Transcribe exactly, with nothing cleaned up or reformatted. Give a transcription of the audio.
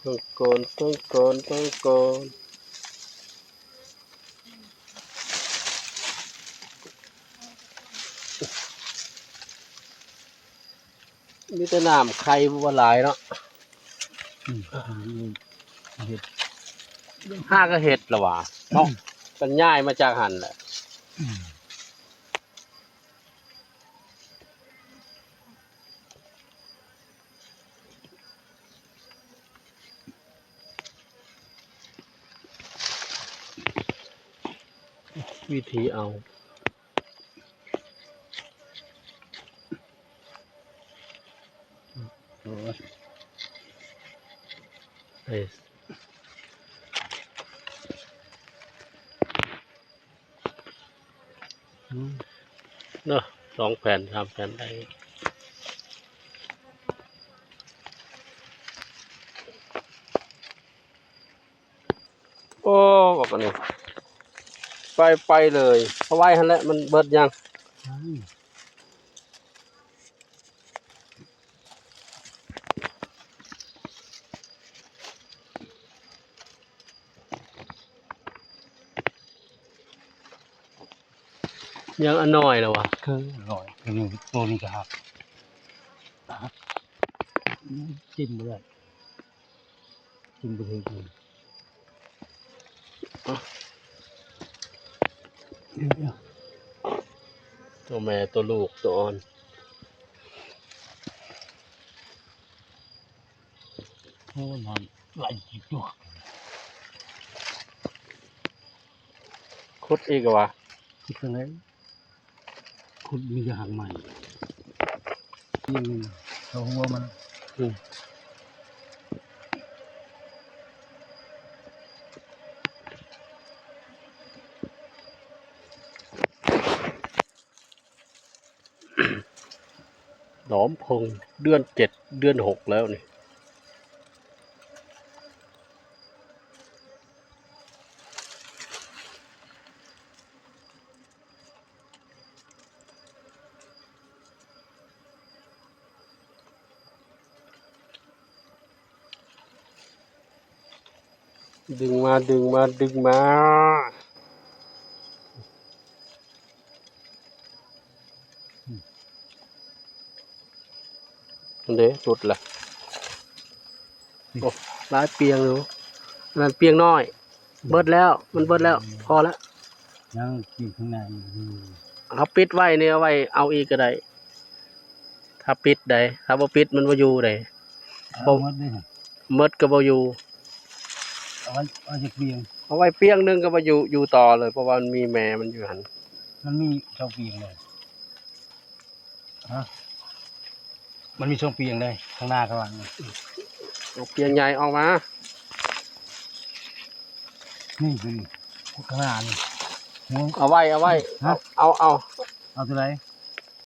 ทั้งโกน ทั้งโกน ทั้งโกน มีแต่น้ำไข่บ่หลายเนาะ อืม เห็ด ห้าก็เห็ดละหว่าเนาะ มันย้ายมาจากหั่นแหละ อืม วิธีเอา โอ้ย เอ้ย อืม เนาะ สองแผ่น สามแผ่นได้ โอ้ บอกกันนี่ ไป ไปเลย เอาไว้หั่นแหละ มันเบิดยัง อืม ยังอันน้อยแล้ววะ คืออร่อย คือตัวนี้ก็หัก หัก จิ้มบ่ได้ กินบ่ถึงเลย เดี๋ยวๆ ตัวแม่ตัวลูกตัวอ่อน โอ้ น้ำไหลจิกอยู่ ขุดอีกเหรอวะ ขุดจังได๋ ขุดมีแต่หากไม้ ยังเขาหัวมัน อืม หนอมพง เดือนเจ็ด เดือนหกแล้วนี่ ดึงมา ดึงมา ดึงมา อันเด้หลุดละ โอ้ หลายเปียงอยู่ อันนั้นเปียงน้อย เบิดแล้ว มันเบิดแล้ว พอแล้ว ยังอยู่ข้างในอยู่ เอาปิดไว้นี่ เอาไว้เอาอีกก็ได้ ถ้าปิดได้ ถ้าบ่ปิดมันบ่อยู่ได้ เอาหมดเลย หมดก็บ่อยู่ เอาไว้ เอาจักเปียง เอาไว้เปียงหนึ่งก็บ่อยู่ อยู่ต่อเลย เพราะว่ามันมีแม่มันอยู่หั่น มันมีสองเปียงเลย ฮะ มันมีสองเปียงเลย ข้างหน้าข้างหลัง เอาเปียงใหญ่ออกมา นี่คือข้างหน้านี่ เอาไว้ เอาไว้ ฮะ เอา เอา เอาตัวไหน